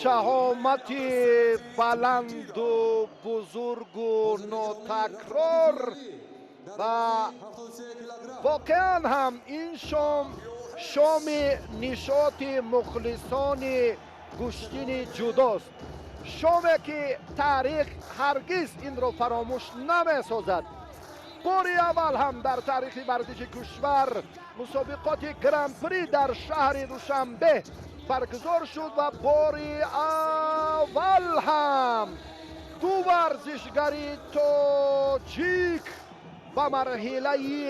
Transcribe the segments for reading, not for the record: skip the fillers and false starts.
Шаҳомати баланду бузургу нотакрор ва воқеан ҳам ин шом шоми нишоти мухлисони гӯштини ҷудост. Шоме ки таърих ҳаргиз инро фаромӯш намесозад. Бори аввал ҳам дар таърихи варзиши кишвар мусобиқоти гран-при дар шаҳри Душанбе баргузор шуд ва бори аввал ҳам ду варзишгари тоҷик ба марҳилаи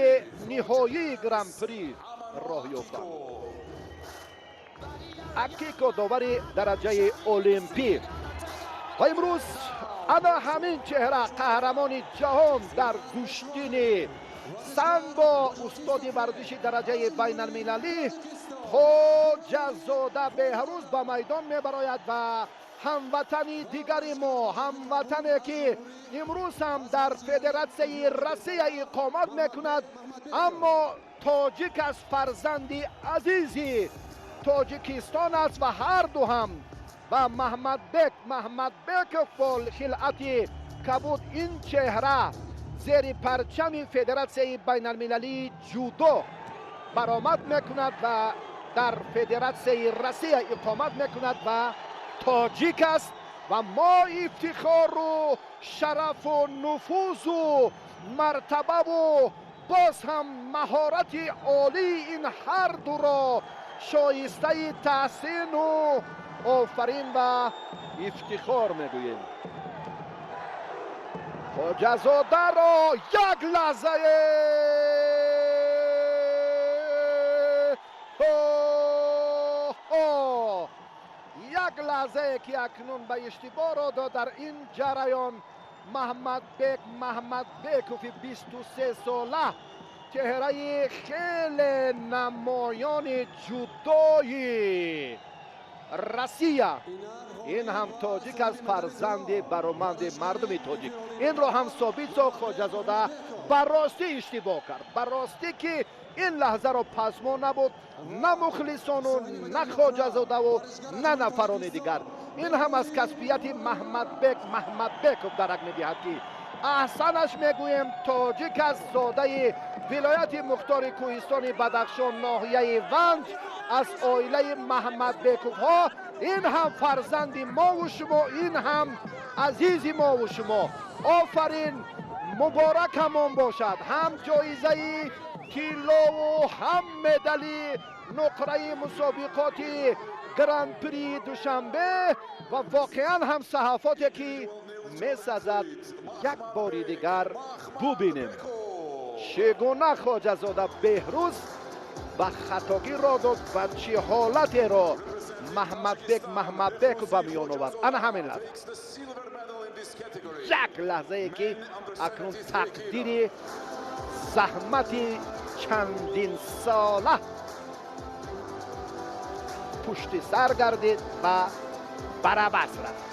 ниҳоии гран-при роҳ ёфтанд. Акико довари дараҷаи олимпӣ ва имрӯз ана ҳамин чеҳра қаҳрамони ҷаҳон дар гӯштини самбо, устоди варзиши дараҷаи байналмилалӣ Хоҷазода Беҳрӯз ба майдон мебарояд ва ҳамватани дигари мо, ҳамватане ки имрӯз ҳам дар Федератсияи Россия иқомат мекунад, аммо тоҷик аст, фарзанди азизи Тоҷикистон аст ва ҳарду ҳам ва Маҳмадбек Маҳмадбеков бо хилъати кабуд ин чеҳра зери парчами Федератсияи байналмилалии ҷудо баромад мекунад ва дар Федератсияи Россия иқомат мекунад ва тоҷик аст ва мо ифтихору шарафу нуфузу мартабаву боз ҳам маҳорати олии ин ҳардуро шоистаи таҳсину офарин ва ифтихор мегӯем. Хоҷазодаро як лаҳзае як лаҳзае ки акнун ба иштибоҳ ро дод дар ин ҷараён Маҳмадбек Маҳмадбекови 23 сола, чеҳраи хеле намоёни ҷудои Россия. Ин ҳам тоҷик аст, фарзанди бароманди мардуми тоҷик. Инро ҳам собит сохт Хоҷазода. Ба ростӣ иштибоҳ кард, ба ростӣ ки ин лаҳзаро пасмо набуд на мухлисону на Хоҷазодаву на нафарони дигар. Ин ҳам аз касбияти Маҳмадбек Маҳмадбеков дарак медиҳад ки аҳсанаш мегӯем, тоҷик аст, зодаи вилояти мухтори кӯҳистони Бадахшон, ноҳияи Ванҷ, аз оилаи Маҳмадбековҳо. Ин ҳам фарзанди мову шумо, ин ҳам азизи мову шумо. Офарин, муборакамон бошад, ҳам ҷоизаи тиллову ҳам медали нуқраи мусобиқоти гран-при Душанбе ва воқеан ҳам саҳафоте ки месазад як бори дигар бубинем чӣ гуна Хоҷазода Беҳрӯз ба хатогӣ ро дод ва чӣ ҳолатеро Маҳмадбек Маҳмадбеков ба миён овард. Ана ҳамин лаҳза, як лаҳзае ки акнун тақдири заҳмати чандинсола пушти сар гардид ва барабас рафт.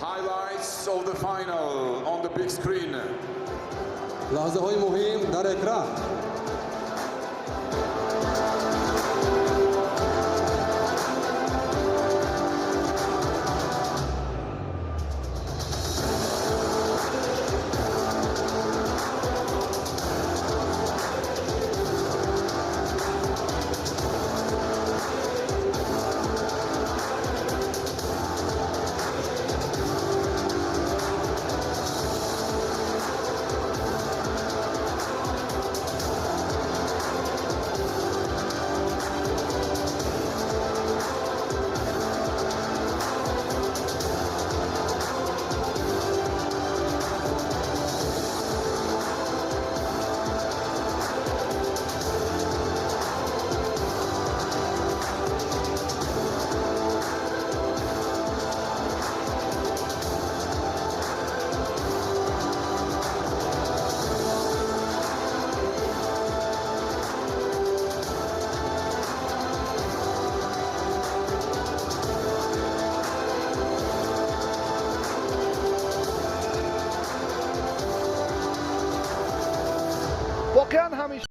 Highlights of the final on the big screen. лаҳзаҳои муҳим дар экран. Воқеан ҳамеша